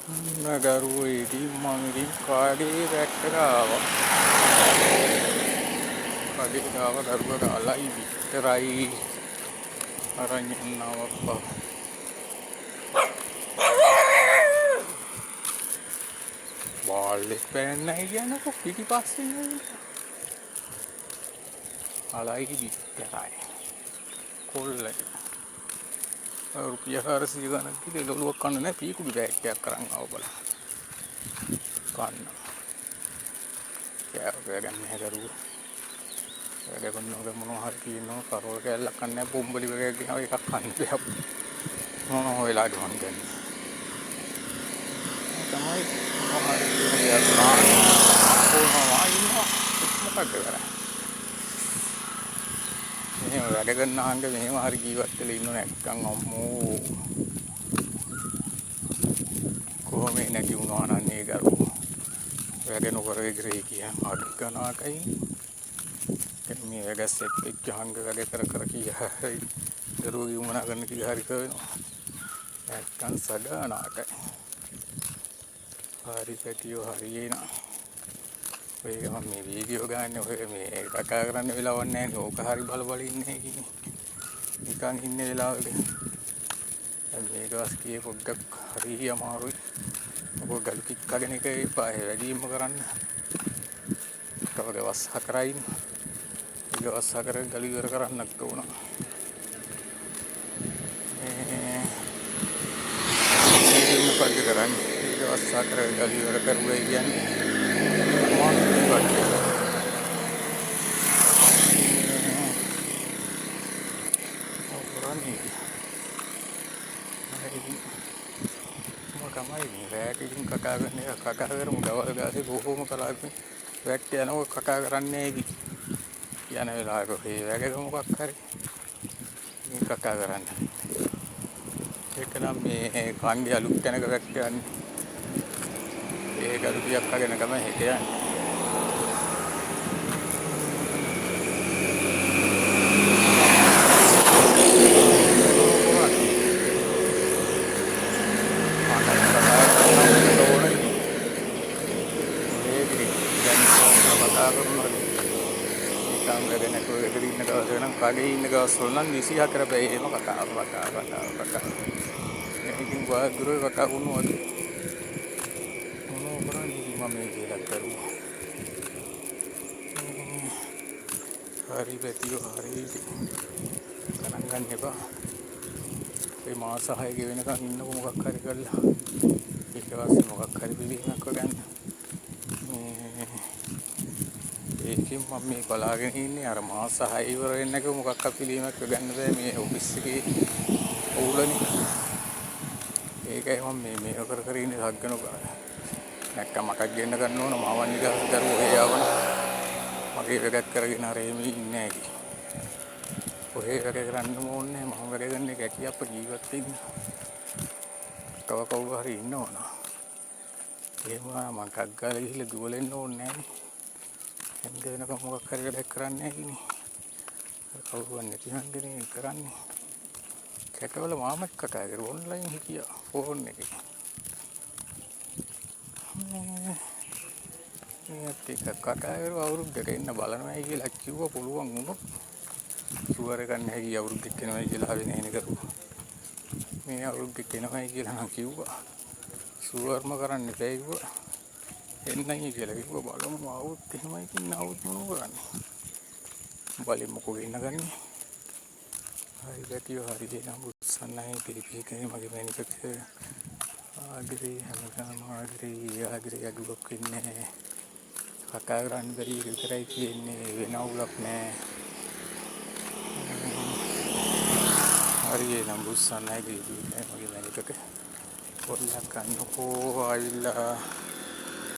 අන්න දරුවෝ ඉතින් මං ඉතින් කාගේ වැක්කට ආවා. කඩේට ආව දරුවා ගාලයි විතරයි අරන් යන්න අප්පා. බාල්ලෙක් පෑන්නයි කියන්නකෝ පිටිපස්සෙන් ඇවිල්ලා. අලයි විතරයි. කොල්ලේ. රුපියල් 400 ගණන් කිව්වේ ලොළුවක් කන්න නෑ පීකුඩු බෑග් එකක් අරන් ආව බලන්න. කන්න. කෑව කෑ ගන්න නැහැ දරුවෝ. වැඩ කරන මොනවා හරි කියනවා කරෝල් කෑල්ලක් කන්නේ නැහැ බොම්බලි වගේ ගෙනාව එකක් කන්න බෑ. මොන හොයලාද මං දන්නේ. තමයි මොනවා හරි කියන දෙයක් නා ඉන්නවා මොකක්ද කරන්නේ. මෙහෙම වැඩ කරන හන්ද මෙහෙම හරි ජීවත් වෙලා ඉන්නව නැත්නම් අම්මෝ කොහොම නැති වුණා නම් ඒ දරුවෝ වැඩ නොකර ඉතිරි කියන අඩ ගණාකයි මේ වැඩ සෙට් වෙච්ච හංග වැඩ කර කර කියා හරි දරුවෝ වුමනා කරන කියා හරි කරනවා නැත්නම් සගානාකයි හරි පැටියෝ හරි එනා ඔය ගමන් මේ වීඩියෝ ගන්න ඔය මේ කතා කරන්න වෙලාවක් නැහැ නේ. ඕක හරි බල බල ඉන්නේ කිනේ. නිකන් ඉන්න වෙලාවක. දැන් මේ දවස් කියේ පොඩ්ඩක් හරි අමාරුයි. ඔක ගලු කික්කගෙන එක එපා ඒ වැඩිම කරන්න. තව දවස් 4යි. දවස් 4 ගලු ඉවර කරන්නත් ඕන. මේ මොකද්ද කරන්නේ? දවස් 4 ගලු ඉවර කරුවයි කියන්නේ තමයි රෑට ඉතින් කතා කරන එක කතා කරමු දවල් ගාසේ බොහොම කලාතුරකින් වැට්ට යනවා කතා කරන්නේ ඉතින් යන වෙලාවක ඒ වැඩක මොකක් හරි ඉතින් කතා කරන්න. ඒක නම් මේ කන්දේ අලුත් තැනක වැට්ට යන්නේ. ඒ ගරු ටිකක් අගෙන තමයි හෙට යන්නේ. කඩේ ඉන්න දවස්වල නම් 24 පැය එහෙම කතා කතා කතා කතා. ඉතින් ගොඩක් කතා වුණා වගේ. මොනව කරන්නේ ඉතින් මම මේ කියලා කරුවා. හරි පැතියෝ හරි ගණන් ගන්න එපා. ඒ මාස 6 ගෙවෙනකන් ඉන්නකො මොකක් හරි කරලා. ඊට පස්සේ මොකක් හරි පිළිගන්නක් ගන්න. ඒකෙන් මම මේ බලාගෙන ඉන්නේ අර මාස 6 ඉවර වෙන්නකම් මොකක් හරි පිළියමක් ගන්න බෑ මේ ඔෆිස් එකේ අවුලනේ. ඒකයි මම මේ මේව කර කර ඉන්නේ සග්ගන නැක්කම මටත් ගෙන්න ගන්න ඕන මාවන් නිදහස් දරුවෝ ඔහේ ආවන මගේ වැඩක් කරගෙන අර එහෙම ඉන්නේ නැහැ කි. ඔහේ වැඩ කරන්න ඕනේ මම වැඩ කරන එක ඇකි අප ජීවත් වෙන්න. තව කවුරු හරි ඉන්නවනේ. එහෙම මං කක් ගාලා ගිහිල්ලා දුවලා එන්න ඕනේ නෑනේ. එන්න වෙනකම් මොකක් හරි වැඩක් කරන්නේ නැහැ කිනේ. අර කවුරුවත් නැති හන්දනේ කරන්නේ. කැටවල මාමත් කතා කරුවා ඔන්ලයින් හිටියා ෆෝන් එකේ. මේත් එක්ක කතා කරුවා අවුරුද්දට එන්න බලනවායි කියලා කිව්වා පුළුවන් වුණොත් ෂුවර් එකක් නැහැ කී අවුරුද්දක් එනවයි කියලා හරි නෑනේ කරුවා. මේ අවුරුද්දක් එනවයි කියලා නම් කිව්වා. ෂුවර්ම කරන්න එපා කිව්වා. එන්නයි කියලා කිව්වා බලමු ආවොත් එහෙමයි ඉතින් ආවොත් මොනව කරන්නේ. බලෙන් මොකෝ ගෙන්න ගන්නේ. හරි පැටියෝ හරි දෙනා බුස්සන්නයි පිළිපිහිකේ මගේ මැනිකක ආදරේ හැමදාම ආදරේ ආදරේ අඩුවක් වෙන්නේ නැහැ. කතා කරන්න බැරි එක විතරයි තියෙන්නේ වෙන අවුලක් නෑ. හරි එනම් බුස්සන්නයි පිළිපිහිකේ මගේ මැනිකක පොල්ලක් ගන්නකෝ ආවිල්ලා.